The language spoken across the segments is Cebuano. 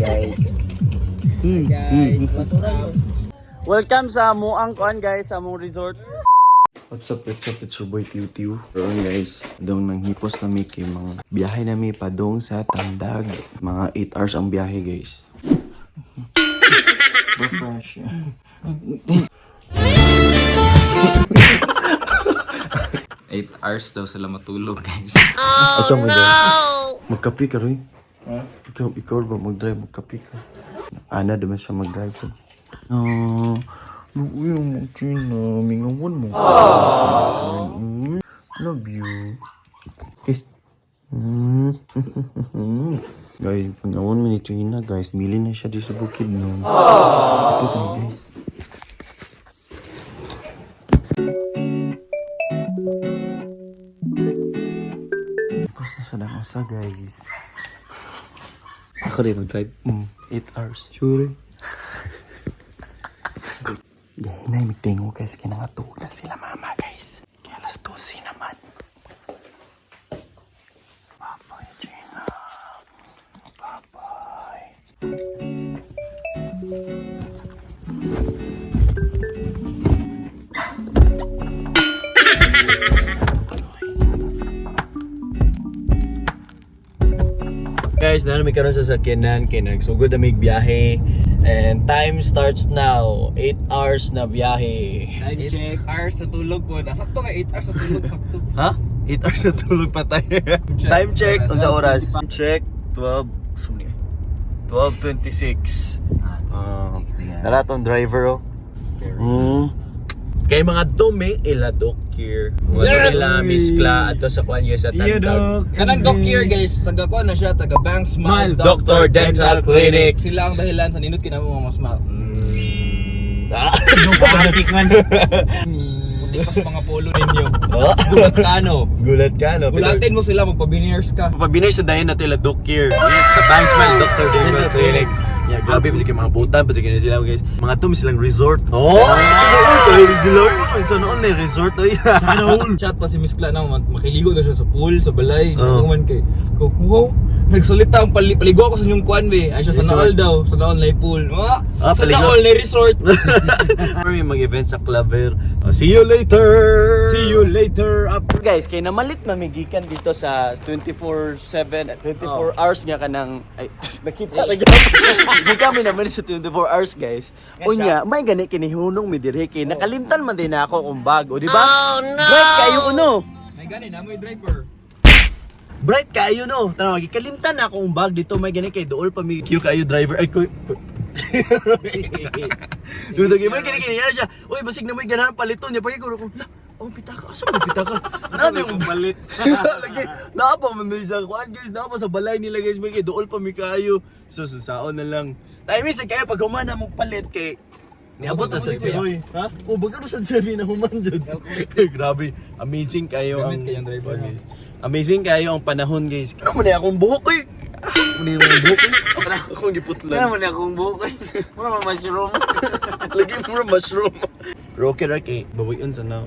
Guys. Guys, what's up? Welcome sa Muang Kuan guys, sa among resort. What's up, it's your boy Tiu Tiu. Karon guys, dong nang hipos na mi kay mga biyahe na mi padong sa Tandag. Mga 8 hours ang biyahe, guys. Refresh. 8 hours daw sila matulog, guys. Oh, mo no! Magkape ka rin. Ikaw ba mag-drive, magkape ka. Ana, duman siya mag-drive. So. No, luuy mo, China. Mingawan mo. Love you. Kiss. Guys, pag-awon mo ni Trina, guys, mili na siya di sa bukid, no? Tapos, ano, guys? Tapos na sa usa, guys. Ako rin mag-drive. 8 hours. Sure. Dahil na, magtingo guys, kinangatug na sila mama guys. Kaya alas 12 naman. Bye-bye, Gina. Bye-bye. Guys, na may karon sa sakyanan kay nagsugod na may biyahe. And time starts now. 8 hours na biyahe. Time check. 8 hours na tulog po. Sakto nga 8 hours na tulog, sakto. Ha? 8 hours na tulog pa tayo. Time check, unsa oras? Time check, 12, sumni. 12:26. Ah, nara tong driver oh. Kay mga dumi ila dokir. Mga yes! Ila miskla adto sa kuan sa Tandag. Kanang doc here guys, taga kuan na siya, taga Bank Smile Doctor Dental Clinic. Sila ang dahilan sa ninot kinamo mga smile. Matik man. Puti pa sa mga polo ninyo. Oh? Gulat ka no. Gulat ka no. Gulatin mo sila, magpa-veneers ka. Pabinay sa dayon natin ila dokir. Yes, sa Bank Smile Doctor Dental Clinic. Yeah, grabe pa mga butan pa sila sila guys. Mga to silang resort. Oh, sila sila. Sa noon na resort oy. Sana all. Chat pa si Miss Cla na makiligo na siya sa pool, sa balay. Oo. Oh. Man kay ko, wow, nagsulita ang paligo ako sa inyong kuan be. Ay siya sa Resort. naol daw, sa naol na pool. Ah, Ah, sa paligo. naol na resort. May mag-event sa Claver. See you later. See you later. Up. Guys, kay namalit mamigikan dito sa 24/7, 24 hours nga kanang ay nakita na gyud. Gikan mi naman sa 24 hours, guys. Unya, may gani kinihunong mi dirhe kay nakalimtan man din na ako kung bago, di ba? Oh no. Bright kayo uno. May gani na may driver. Bright kayo no. Tanaw, gikalimtan na akong bag dito may gani kay dool pa mi Q kayo driver ay ko. Duda kay may gani kini siya. Uy, basig na may ganahan paliton niya pagi ko la. Oh, pitaka. Asa mo pitaka? Nado yung Palit. Lagi, naapa man doon sa kuan guys, naapa sa balay nila guys, may kay dool pa mi kaayo. So saon na lang. Tayo mi sa kayo pag human na mo palit kay niabot na sa si Roy. Ha? O baga sa Chevy na human jud. Grabe, amazing kayo ang Gamit kayong driver, kuan, guys. Amazing kayo ang panahon guys. Ano man akong buhok oy? Ah, Ano yung buhok oy? Akong giputlan. Ano man akong buhok eh. Mura man mushroom. Lagi mo mushroom. Pero okay ra kay bawion sa na.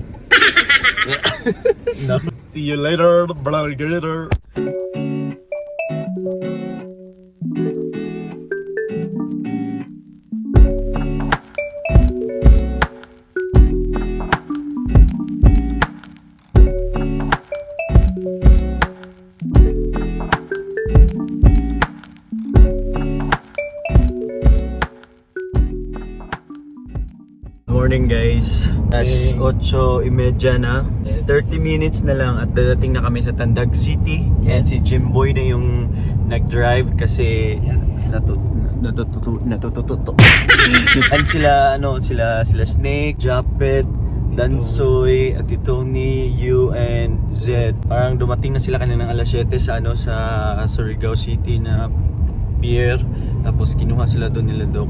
No. See you later, brother. Morning guys. As 8:30 na. 30 minutes na lang at dadating na kami sa Tandag City. And si Jimboy na yung nag-drive kasi natututo natututo. And sila ano sila sila Snake, Japet, Dansoy, Ate Tony, you and Zed. Parang dumating na sila kanina ng alas 7 sa ano sa Surigao City na pier. Tapos kinuha sila doon nila Doc.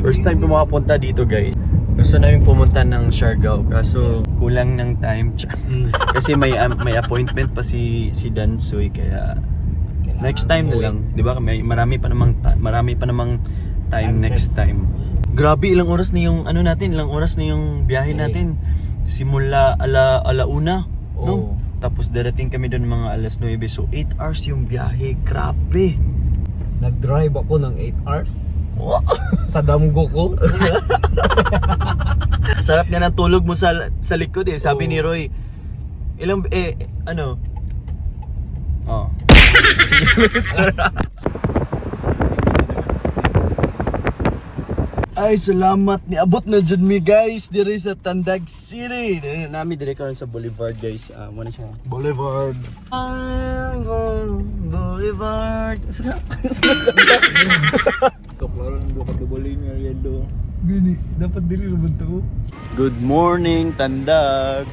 First time ko makapunta dito guys. Gusto namin pumunta ng Siargao kaso kulang ng time. Kasi may appointment pa si si Dansoy kaya next time na lang, 'di ba? May marami pa namang time next time. Grabe, ilang oras na yung ano natin, ilang oras na yung biyahe natin. Simula ala una, no? Oo. Tapos darating kami doon mga alas 9. So 8 hours yung biyahe. Grabe. Nag-drive ako ng 8 hours. Sa damgo ko. Sarap nga ng tulog mo sa likod eh. Sabi ni Roy, ilang, eh, ano? Oh. Ay, salamat. Niabot na jud mi guys diri sa Tandag City. Diri nami diri karon sa Boulevard guys. Ah, mo na siya. Boulevard. I'm on Boulevard. Klaro nang duka dubalin nga yelo. Gani, dapat dili naman to. Good morning, Tandag.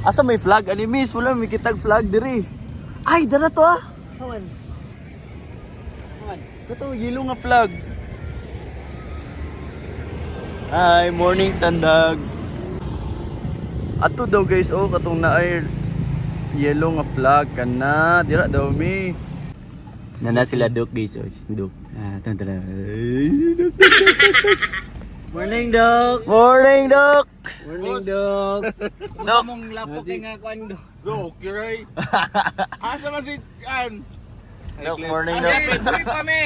Asa may flag ani miss? Wala may kitag flag diri. Ay, dara to ah. Kawan. Kawan. Kato yellow nga flag. Hi, morning Tandag. Ato daw guys, oh katong naay yellow nga flag kana dira daw mi. Nana sila Dok guys, oh. Dok. Ah, tan. Morning, Dok. Morning, Dok. Morning, dog. Dok. Mong lapok kay nga kuan do. Go, Kiray. Asa man si An? Dok, morning, Dok. Hey, kami.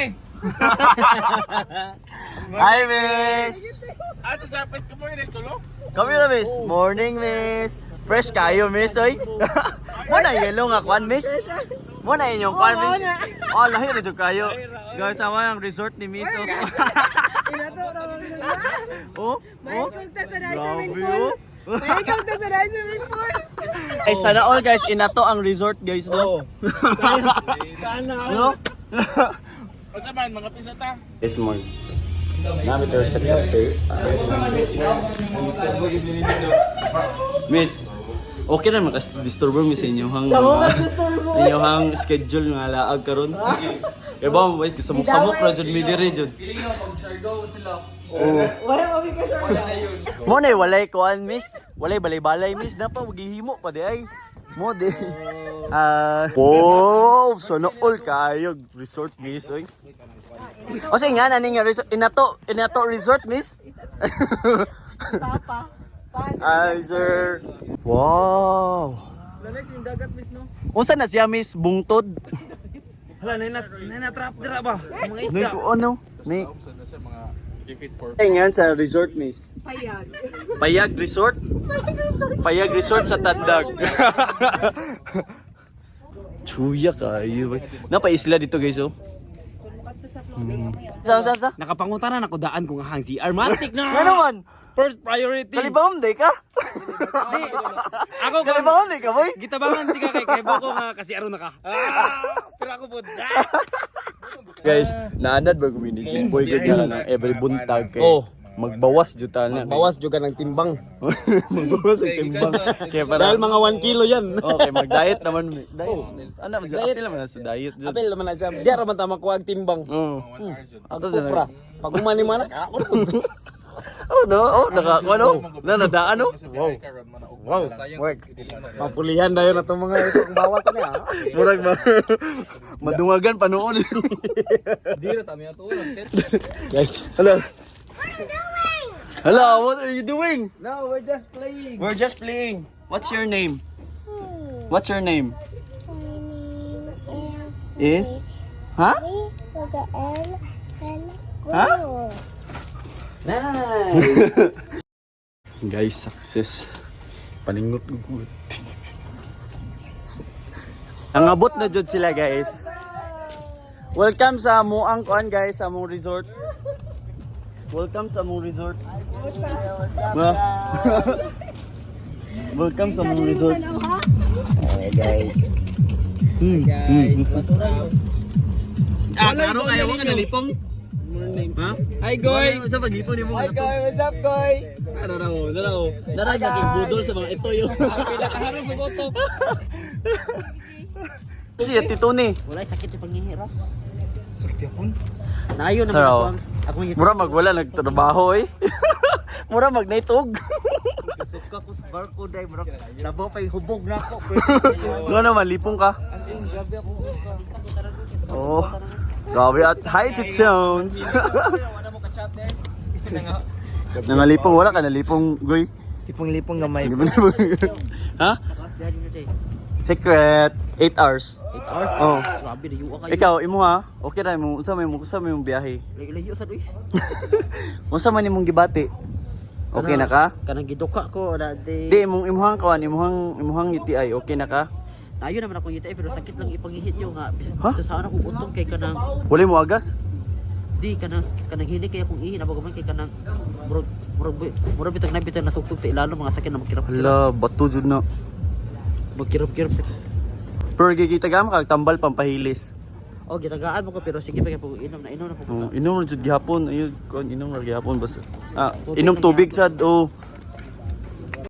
Hi, miss. Asa sa pet ko mo rin tulo? Kami na, miss. Morning, miss. Fresh kayo, miss, oy. Mo na yellow nga kwan, miss. Mo na inyong kwan, miss. Oh, lahi ra jud kayo. Guys, tama ang resort ni miss, oh. Oh, oh. Maikog ta sa swimming Grabe, pool. oh. Maikog ta sa swimming pool. Ay, sana all guys, inato ang resort, guys, no? No? Asa man mga pisa ta? This morning. Nami tayo sa cafe. Miss, okay na makas-disturb mi sa inyong hang inyong hang schedule nga laag karon. Kaya ba wait samok-samok ra jud mi diri jud. Wala mo ka sure. Mo na walay kuan miss. Walay balay-balay miss na pa gihimo pa di ay. Mo di. Ah, wow, sana all kayo resort miss oy. O sige nga nani nga resort inato inato resort miss. Papa. Pa. Ay sir. Wow. Lanes yung dagat miss no. Unsa na siya miss bungtod? Hala, nay na trap dira ba? Mga Nay ko ano? Nay. Sa na siya mga 3 feet 4 Ay nga sa resort miss. Payag. Payag Resort? Payag Resort sa Tandag. Chuya kayo. Napaisla dito guys oh. Sa sa sa. Nakapangutan na nako daan kung hang CR. Matik na. Nga naman. First priority. Kalibahom day ka? Ako ko. Kalibahom day ka boy? Gitabangan di ka kay Kevo ko nga kasi aron na ka. Ah, pero ako po. Ah. Guys, naanad ba gumini Boy gud na every buntag kay. Oh. Magbawas jud ta na. Bawas juga ng timbang. Magbawas ang timbang. Kaya para Dahil mga 1 kilo yan. Okay, mag-diet naman. Diet. Ano man jud? Apil naman na sa diet jud. Apel naman na siya. Di ra man ta makuha ang timbang. Oo. Ato Kupra. Pag umani man ka, ako na. Oh no, oh naka ano? Na nadaan no? Wow. Wow. Work. Papulihan dayon na itong mga ito ang bawas na niya. Murag ba? Madungagan pa noon. Di ra tami ato. Guys, hello. What are you doing? Hello, what are you doing? No, we're just playing. We're just playing. What's your name? What's your name? My name is Is? Huh? V with the L and Huh? O. Nice. Guys, success. Paningot ko. Ang abot na jud sila, guys. Welcome sa Muang kuan guys, sa among resort. Welcome sa among resort. Ma. Welcome sa among resort. Hey guys. Guys, Ah, klaro kayo ka nalipong. Ha? Hi, Goy. Sa paglipong nimo. Hi, Goy. What's up, Goy? Ano na mo, dara mo. Dara budol sa mga ito yun. Pinakaharo sa botok. Si Ate Tony. Wala sakit sa panghihira. Sakit yapon. Naayo naman Tara, ako oh. ang akong Mura magwala nagtrabaho eh. Mura magnaitog. Suka ko sa barko dai mura. Labaw pa yung hubog na ako. Nga naman, lipong ka. Oh. Grabe at hi to Jones. Nangalipong wala ka nalipong goy. Lipong-lipong gamay. Ha? Secret. 8 hours. 8 8 hours. Oh. Grabe na yuwa kayo. Ikaw, imo ha? Okay ra mo, unsa may mo, unsa may mong biyahe? Layo-layo sad uy. Unsa man imong gibati? Okay na ka? Kanang giduka ko na di. Di imong imuhang kawan, imuhang imuhang UTI, okay na ka? Nayo naman ako UTI pero sakit lang ipangihit yo nga. Ha? Bisa saan akong utong kay kanang Wala mo agas? di kanang kanang hini kay akong ihi na bago man kay kanang murag murag murag bitag na bitag nasugsug sa ilalo mga sakit na magkirap. Hala, bato jud na. Magkirap-kirap sa. Pero gigita ka kag tambal pampahilis. Oh, gitagaan mo ko pero sige pa kay pag inom na inom na po. Oh, inom ra jud gihapon, ayun, kuan inom ra gihapon basta. Ah, Tubig inom na tubig gihapon. sad oh.